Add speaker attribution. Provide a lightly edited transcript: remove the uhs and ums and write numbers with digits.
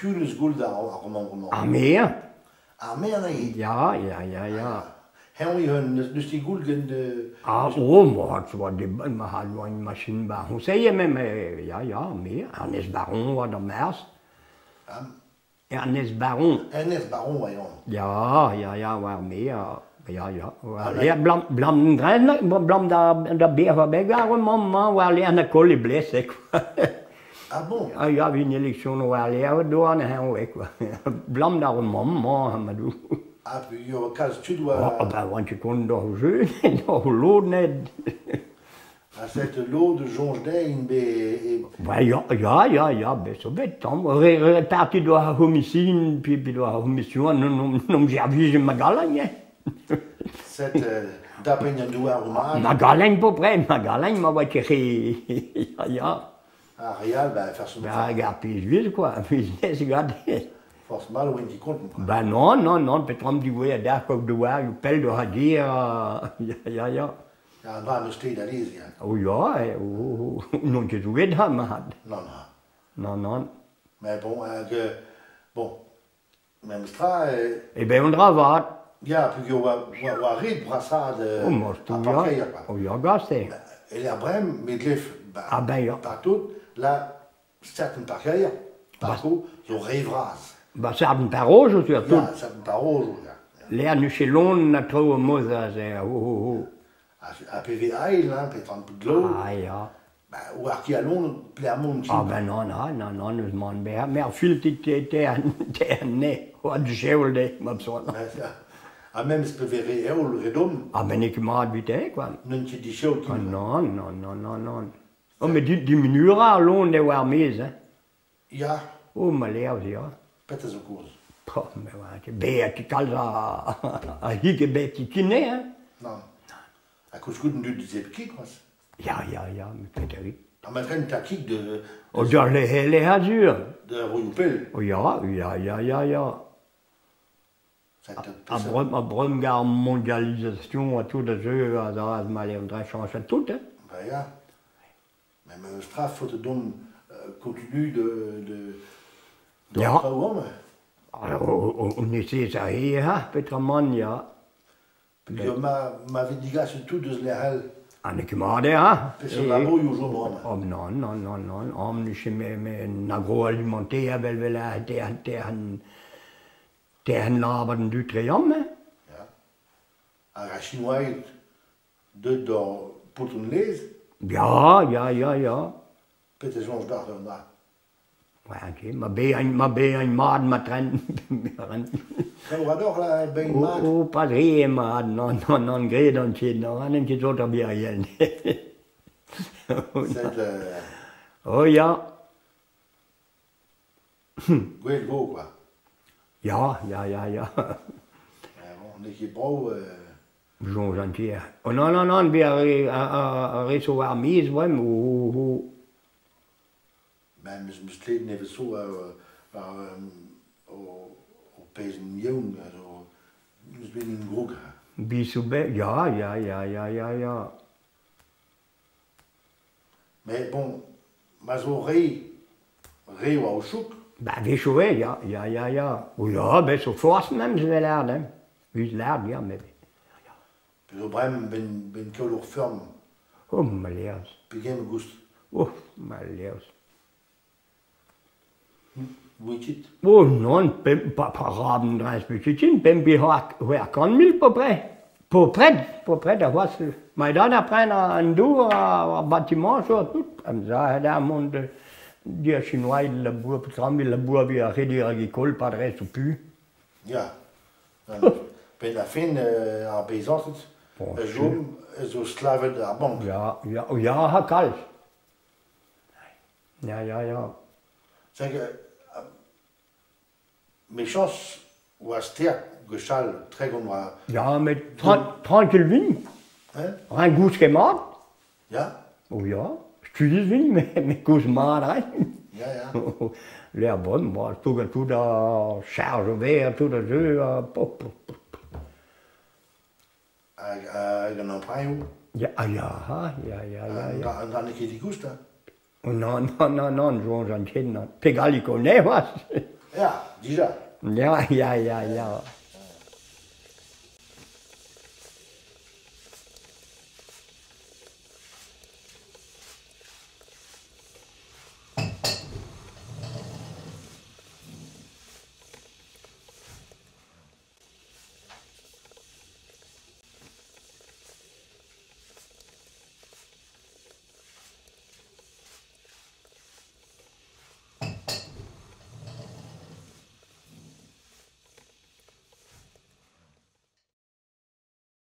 Speaker 1: Piv 'neus goût ar roman-mañ?
Speaker 2: Ar maer.
Speaker 1: Ar maer neuze?
Speaker 2: Ya, ya, ya, ya.
Speaker 1: Eñ eo n'eus ket goût gant...
Speaker 2: Ah, oh, ma, tu vois, ma oa une machine ba c'hoñseilh même, ya, ya, ar maer, Ernest Baron oa d'ar maez. Ernest Baron.
Speaker 1: Ernest Baron oa e anv.
Speaker 2: Ya, ya, ya, oa ar maer, ya, ya. Blam, blam, blam da, da ber oa bet ar mamm-mañ war-lerc'h na koll e blese, quoi.
Speaker 1: Ah bon?
Speaker 2: Ah ya, evit une élection war-lerc'h doa neuze oa, quoi. Blam d'ar mamm-mañ, ma dou.
Speaker 1: Ah, puis oa kalz tud oa...
Speaker 2: Ah ben, oan ket kont doc'h o jeu, doc'h o lod net.
Speaker 1: Ha set lod soñj dezhe int bet...
Speaker 2: Ba ya, ya, ya, ya, bet zo bet tamm. Re, re parti doa ar c'homision, puis, puis doa ar c'homision, n'om servij ma galañ, eh.
Speaker 1: Set dapeñ an douaroù mat.
Speaker 2: Ma galañ po près, ma galañ ma oa ket re... ya, ya.
Speaker 1: Ar re all, ben, façon...
Speaker 2: Ba, hag ar pezh vil, quoi, business gant.
Speaker 1: Forzh mal oa int kont, quoi.
Speaker 2: Ben non, non, non, petra am digouezhet dec'h kaout douarioù pell doc'h a dir, ya, ya, ya.
Speaker 1: Ya, an dra 'meus klevet alies, ya.
Speaker 2: Oh ya, eh, oh, oh, oh, n'on ket douget ha, mat.
Speaker 1: Non, non.
Speaker 2: Non, non.
Speaker 1: Mais bon, hag, bon, memes tra...
Speaker 2: Eh ben, un dra vat.
Speaker 1: Ya, peogwir oa, oa, oa ret brasaat
Speaker 2: Oh, ma
Speaker 1: ar parkeier, quoi.
Speaker 2: Oh, ya, gast eo.
Speaker 1: E lec'h brem, me glef, ba,
Speaker 2: Ah ben, ya.
Speaker 1: partout, là, certain parkeier, parkoù, zo re vras.
Speaker 2: Ba, certain parrojo, surtout.
Speaker 1: Ya, certain parrojo, ya.
Speaker 2: Lec'h n'eus ket lon na traoù a-moz aze, oh, oh, oh.
Speaker 1: Ha pe vez ail, hein, pe tamm glav.
Speaker 2: Ah ya.
Speaker 1: Ba, war ki alon, pler-mont
Speaker 2: Ah ben non, ah, non, non, eus mann bezañ. Me ar filtit te ne, oa du de, ma besoin.
Speaker 1: Ha memes pe vez re eol, re domm.
Speaker 2: Ah ben n'eo ket mat evit quoi.
Speaker 1: N'on ket disheol
Speaker 2: Ah non, non, non, non, non. Oh, mais diminura lon eo ar maez, hein.
Speaker 1: Ya.
Speaker 2: Oh, ma levr, ya.
Speaker 1: Petra zo kaoz?
Speaker 2: Oh, me oa ket bezañ ket kalz a, a hig ebet e-kichen, hein.
Speaker 1: Non. Ha koulskoude an dud 'zebr kig c'hoazh.
Speaker 2: Ya, ya, ya, met petra
Speaker 1: Ha ma ren ta kig de...
Speaker 2: Oh, da le azur.
Speaker 1: De roioù pell.
Speaker 2: Oh, ya, ya, ya, ya, ya. A breum gar mondialisation ha tout a zeu a da ma le dra chañchet tout, hein.
Speaker 1: Ben ya. Mais memes tra faot dont continue de de
Speaker 2: Ya.
Speaker 1: traoù amañ.
Speaker 2: Alors, on essaie ça ha, petra man, ya.
Speaker 1: Peogwir ma, ma vez digaset tout deus lec'h all.
Speaker 2: Ha n'eo ket mat eo, ha?
Speaker 1: Peseurt labourioù 'zo amañ?
Speaker 2: Oh, non, non, non, non, am neuze me, me an agroalimentaire vel vel a ter ter an ter an labour an dud tre amañ.
Speaker 1: Ya. Hag ar Chinoaed deuet d'hor paotr an lez?
Speaker 2: Ya, ya, ya, ya.
Speaker 1: Petra soñj deoc'h d'an dra?
Speaker 2: Ouais, ma bezañ ma bezañ mat ma tren.
Speaker 1: Traoù a la bezañ mat?
Speaker 2: Oh, pas re mat, non, non, non, graet an ket, non, an ket zot ar birien.
Speaker 1: Set,
Speaker 2: Oh ya.
Speaker 1: Gwell vo, quoi.
Speaker 2: Ya, ya, ya, ya.
Speaker 1: Bon, n'eo ket brav...
Speaker 2: Soñj an tier. Oh non, non, non, bet ar re, ar re zo war miz, bremañ, oh, oh, oh.
Speaker 1: Ben, meus meus klevet nevez zo war o pezh yeun, zo n'eus bet en groug.
Speaker 2: Bisoù bet, ya, ya, ya, ya, ya, ya.
Speaker 1: Mais bon, ma zo re, re oa o chouk.
Speaker 2: Ba, wechoù eo, ya, ya, ya, ya. O ya, bet zo forzh memes evel lâret, hein. Vit lâret, ya, met...
Speaker 1: Pe zo bremañ ben, ben kaout ur feurm.
Speaker 2: Oh, ma levr.
Speaker 1: Pegement goust.
Speaker 2: Oh, ma levr.
Speaker 1: Ouitit?
Speaker 2: Oh non, pemp pa, pa raben dreist petitin, pemp pe c'hwec'h kant mil peu près. Peu près, peu près da c'hoazh. Ma dan a pren an dour ar bâtiment sur tout. Am za da mont dir chinois labour petra labour vi a redir hag ekol pa dres ou pu.
Speaker 1: Ya. Ben la fin ar bezañset jom zo sklavet ar bank.
Speaker 2: Ya, ya, ya ha kalz. Ya, ya, ya.
Speaker 1: C'est que mechañs oa ster gwechall tregont oa...
Speaker 2: Ya, met tranquil vin.
Speaker 1: Hein?
Speaker 2: Rin goût ket mat.
Speaker 1: Ya?
Speaker 2: Oh ya, skuizh vin, met koulz mat rin.
Speaker 1: Ya, ya.
Speaker 2: L'air bon, moi, tout a tout a charge vert, tout a jeu, a pop, pop, pop.
Speaker 1: Hag, hag an empreñoù?
Speaker 2: Ya, ah, ya, ya, ya, ya, ya.
Speaker 1: An dra n'eo ket digoust, hein?
Speaker 2: Oh, non, non, non, non, soñj an ket, non. Pegaliko ne c'hoazh.
Speaker 1: Ya, dija.
Speaker 2: Ya, ya, ya, ya.